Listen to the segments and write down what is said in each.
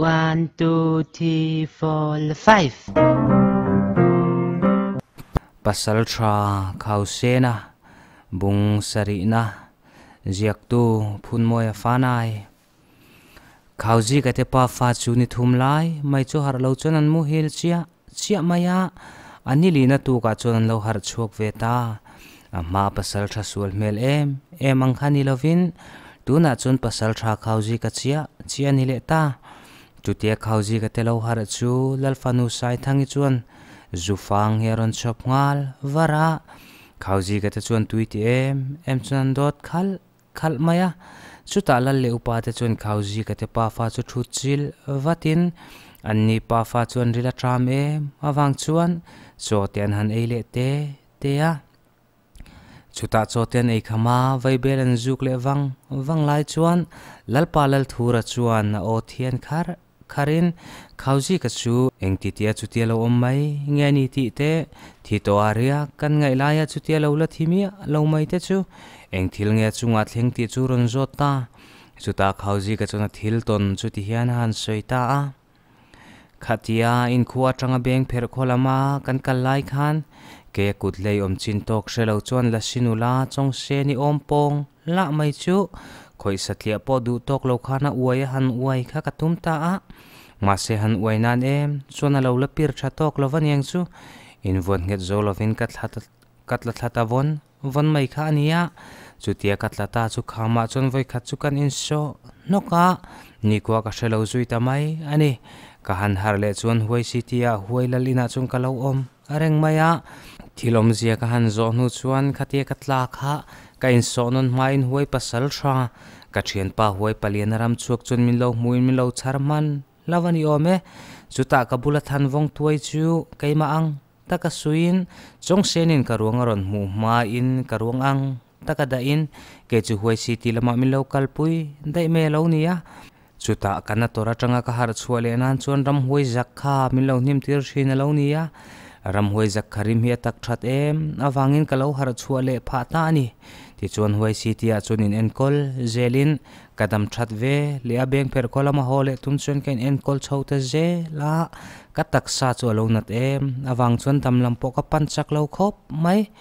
One, two, three, four, five. Pasaltha Khausena Bung Sarihna Ziaktu Phunmawia Fanai Khauzi ka te pa fa chu ni thum lai mai chu harh lo chuan an muhil chiah chiah mai a, a ni lina tukah chuan an lo harh chhuak ve ta. A hma pasaltha sual hmel em em ang kha ni lovin tunah chuan pasaltha Khauzi ka chiah chiah a ni leh ta. Chutia Khauzi ka te lo harh chu Lalfanu Saithangi chuan Zufang hi a rawn chhawp nghal var a, Khauzi ka te chuan tui ti em em chuan an dawt khalh khalh mai a. Chutah Lal leh upa te chuan Khauzi ka te pafa chu thut chil vatin an ni pafa chuan ril a tram em avang chuan chaw te an han ei leh te te a. Chutah chawte an ei kham a, vaibel an zuk leh vang vang lai chuan Lalpa Lalthura chuan a aw thian khar kharin Khauzika chu engti tia chutia lo awm mai nge ni tih te, thi tawh a riak kan ngaih laia chutia lo la thi miah lo mai te chu eng thil nge chungah thleng tih chu rawn zawt ta. Chutah Khauzika chuan a thil tawn chu ti hian a han sawi ta a. Khatia inkhua atanga beng pherh khaw lama kan kal lai khan ke kut hlei awm chin tawk hre lo chuan Lasi nula chawng se ni awm pawng lah mai chu khawih satliah pawh duh tawk lo khan a uai a han uai kha ka tum ta a. Mahse han uai nan em chuan a lo la pir tha tawk lo va niang chu invuan nghet zo lovin ka thla ka tla thla ta vawn vawn mai kha a ni a, chutia ka tla ta chu khamah chuan vawikhat chu kan insawh hnawk a, nikua ka hre lo zui ta mai a ni. Ka han harh leh chuan huai city ah huai lal inah chuan ka lo awm reng mai a, thil awmzia ka han zawh hnu chuan khatia ka tla kha ka insawh nawn hmain huai pasal tha ka thianpa huai palian a ram chhuak chuan min lo hmuin min lo chhar hman lo a ni awm e, chutah ka bula than vawng tuai chu keimah ang Taka suiin, Chawngsenin ka ruang a rawn hmuh hmain ka ruang ang taka dahin kei chu huai si tih lamah min lo kalpui daih mai a lo ni a. Chutah ka na tawr atanga ka harh chhuah leh nan chuan ramhuai zak kha min lo hnim tir thin a lo ni a. Ramhuai zak kha rim hi a tak that em avangin ka lo harh chhuah leh phah ta a ni. Tichuan huai si tihah chuan in enkawl zelin Ka dam that ve leh a beng pherh khaw lama haw leh tum chuan ka in enkawl chho ta zel a, ka taksa chu a lo nat em avang chuan dam lam pawh ka pan chak lo khawp mai.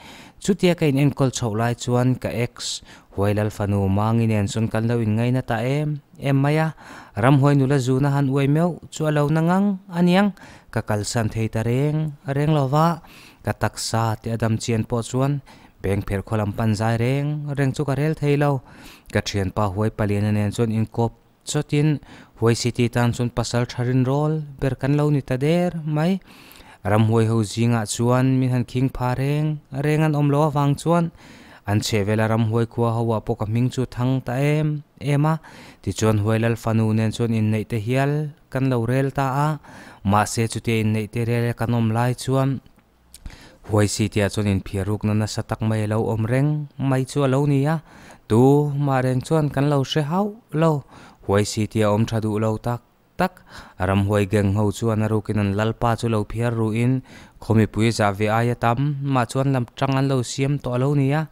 Chutia ka in enkawl chhoh lai chuan ka ex Huailal fanu Mangi nen chuan kan lo in ngaina ta em em mai a, ramhuai nula zuna han uai meuh chu a lo na ngang aniang, ka kalsan thei ta reng reng lo va, ka taksa te a dam chian pawh chuan Beng pherh khaw lam pan zai reng reng chu ka rel thei lo. Ka thianpa Huai Paliana nen chuan inkawp chawtin Huai City tan chuan pasal tha rinrawl ber kan lo ni ta der mai. Ramhuai ho zingah chuan min han khing pha reng reng an awm lo avang chuan an chhehvela ramhuai khua ho ah pawh ka hming chu thang ta em em a. Tichuan Huai Lal fanu nen chuan inneih te hial kan lo rel ta a. Mahse chutia inneih te rel kan awm lai chuan Huai City-ah chuan inphiar rukna nasa tak mai a lo awm reng mai chu a lo ni a, tu mah reng chuan kan lo hre hauh lo. Huai City-a awm tha duh lo tak tak, ramhuai gang ho chuan a rukin an lalpa chu lo phiar ruhin khaw mipui zah ve aia tam mah chuan lam tang an lo siam tawh a lo ni a.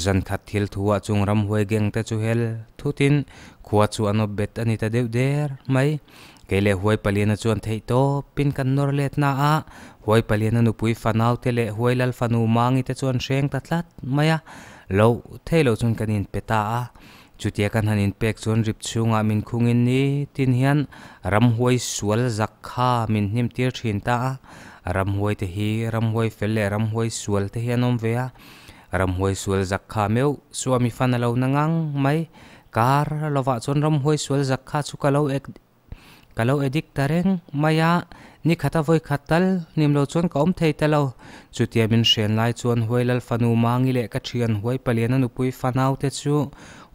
Zan khat thil thuah chung ramhuai gang te chu hel thutin khua chu an awp bet a ni ta deuh der mai. Kei leh Huai Paliana chuan theih tawpin kan nawr let na a, Huai Paliana nupui fanau te leh Huai Lal fanu Mangi te chuan hreng ta tlat mai a, loh thei loh chuan kan inpe ta a. Chutia kan han inpek chuan rip chhungah min khungin ni tin hian ramhuai sual zak kha min hnim tir thin ta a. Ramhuai te hi ramhuai fel leh ramhuai sual te hi an awm ve a, ramhuai sual zak kha meuh chu a mi fan a lo na ngang mai. Kar lovah chuan ramhuai sual zak kha chu ka lo ek ka lo addict ta reng mai a, ni khata vawi khat tal hnim lo chuan ka awm thei ta lo. Chutia min hrian lai chuan Huai Lal fanu Mangi leh ka thian Huai Paliana nupui fanau te chu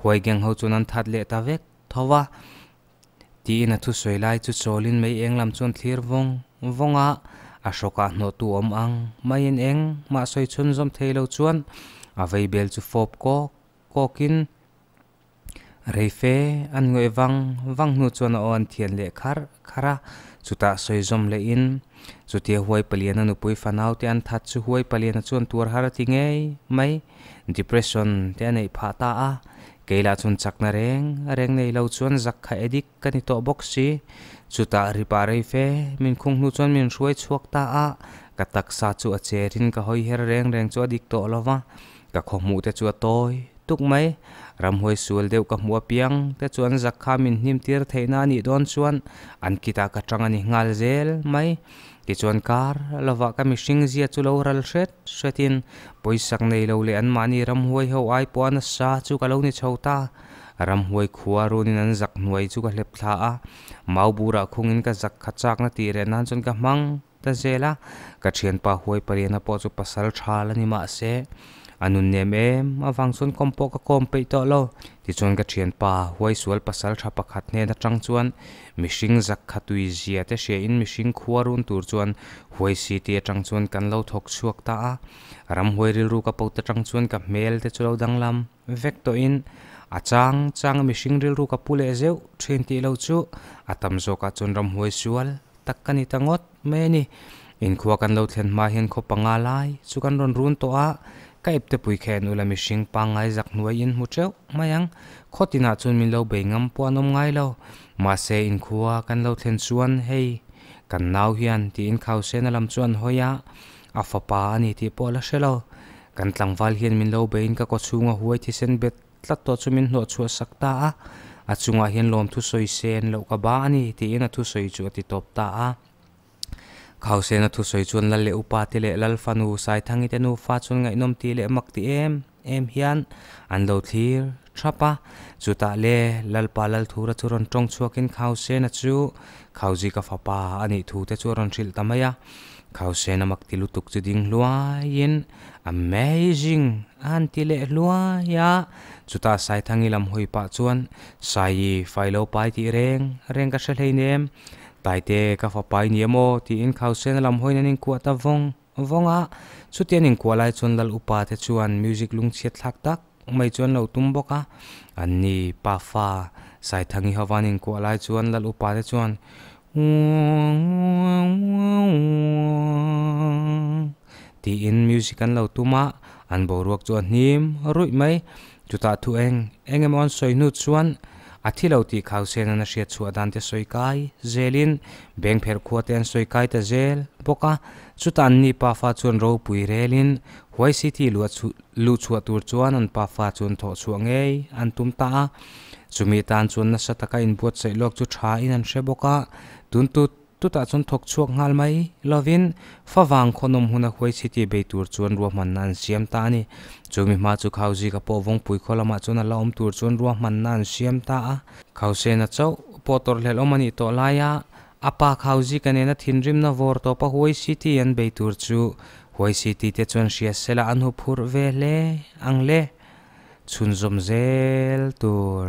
Huai gang ho chuan an that leh ta vek tho a. Tiin a thusawi lai chu chawlin mei eng lam chuan thlir vawng vawng a, a hrawkah hnawhtu awm ang maiin eng mah sawi chhunzawm thei lo chuan a vei bel chu fawp kawk kawkin Reife an ngawih vang vang hnu chuan a aw an thian leh khar khar a, chutah sawi zawm lehin chutia Huai Paliana nupui fanau te an that chu Huai Paliana chuan tuar har a ti ngei mai, depression te a neih phah ta a. Kei lah chuan chakna reng reng nei lo chuan zak kha edik ka ni tawh bawk si. Chutah ripa rei fe min khung hnu chuan min hruai chhuak ta a, ka taksa chu a cherin ka hawi her reng reng chu a dik tawh lo va, ka khawhmuh te chu a tawi tuk mai. Ramhuai sual deuh ka hmuh apiang te chuan zak kha min hnim tir theihna a nih dawn chuan an kitah ka tang a ni nghal zel mai. Tichuan kar lovah ka mihring zia chu lo ral hret hretin pawisak nei lo leh anmahni ramhuai ho ai pawh a nasa chu ka lo ni chho ta. Ramhuai khua runin an zak hnuai chu ka hlep thla a, mau burah khungin ka zak kha chakna tih reh nan chuan ka hmang ta zel a. Ka thianpa huai pariana pawh chu pasal tha la ni mahse a nun nem em avang chuan kawm pawh ka kawm peih tawh lo. Tichuan ka thianpa huai sual pasal tha pakhat hnen atang chuan mihring zak kha tui zia te hria in mihring khua run tur chuan huai city atang chuan kan lo thawk chhuak ta a. Ramhuai rilru ka pot atang chuan ka hmel te chu lo danglam vek tawh in a chang chang a mihring rilru ka pu leh zeuh thin tih lo chu a tam zawkah chuan ramhuai sual tak ka ni ta ngawt mai a ni. Inkhua kan lo thlen hma hian khaw panga lai chu kan rawn run tawh a, ka ipte pui kha en ula mihring pangngai zak hnuai in hmu teuh mai ang. Khaw tinah chuan min lo bei ngam pawh an awm ngai lo. Mahse inkhua kan lo thlen chuan hei kan nau hian tiin Khausena lam chu an hawi a, a fapa a ni tih pawh a la hre lo. Kan tlangval hian min lo beiin ka kawchhunga huai thisen bet tlat tawh chu min hnawh chhuah sak ta a, a chungah hian lawmthu sawi sen loh ka ba a ni tiin a thusawi chu a ti tawp ta a. Khausena thusawi chuan Lal leh upa te leh Lal fanu Saithangi te nufa chuan ngaihnawm ti leh mak ti em em hian an lo thlir thap a. Chutah le Lalpa Lalthura chu rawn tawng chhuakin Khausena chu Khauzika fapa a nih thu te chu a rawn hrilh ta mai a. Khausena mak ti lutuk chu ding hluaiin Amazing! a han ti leh hluai a. Chutah Saithangi lam hawi pah chuan Saii fai lo pai tih reng reng ka hre hleinem. Taite, ka fapa i ni em aw? tiin Khausena lam hawiin an inkuah ta vawng vawng a. Chuti an inkuah lai chuan Lal upa te chuan music lungchhiat thlak tak mai chu an lo tum bawk a. Anni pafa Saithangi hova an inkuah lai chuan Lal upa te chuan tiin music an lo tum a, an boruak chu a hnim ruih mai. Chutah thu eng eng emaw an sawi hnu chuan a thi lo tih Khausen an a hriat chhuah dan te sawi kai zelin beng pherh khua te an sawi kai ta zel bawk a. Chutah an ni pafa chuan ropui relin Huai City luah luh chhuah tur chuan an pafa chuan thawh chhuah ngei an tum ta a. Chumi tan chuan nasa taka inbuatsaih lawk chu tha in an hre bawk a. Tun tut Chutah chuan thawk chhuak nghal mai lovin favang khawnawm huna huai chhiti bei tur chuan ruahmanna an siam ta a ni. Chumi hma chu Khauzika pawh Vawngpui khaw lamah chuan a la awm tur chuan ruahmanna an siam ta a. Khausena chauh pawh tawrhhlelh awm a nih tawh laia a pa Khauzika nena thinrimna vawr tawpa huai chhiti an bei tur chu huai chhiti te chuan hria sela an huphurh ve hle ang le. Chhunzawm zel tur.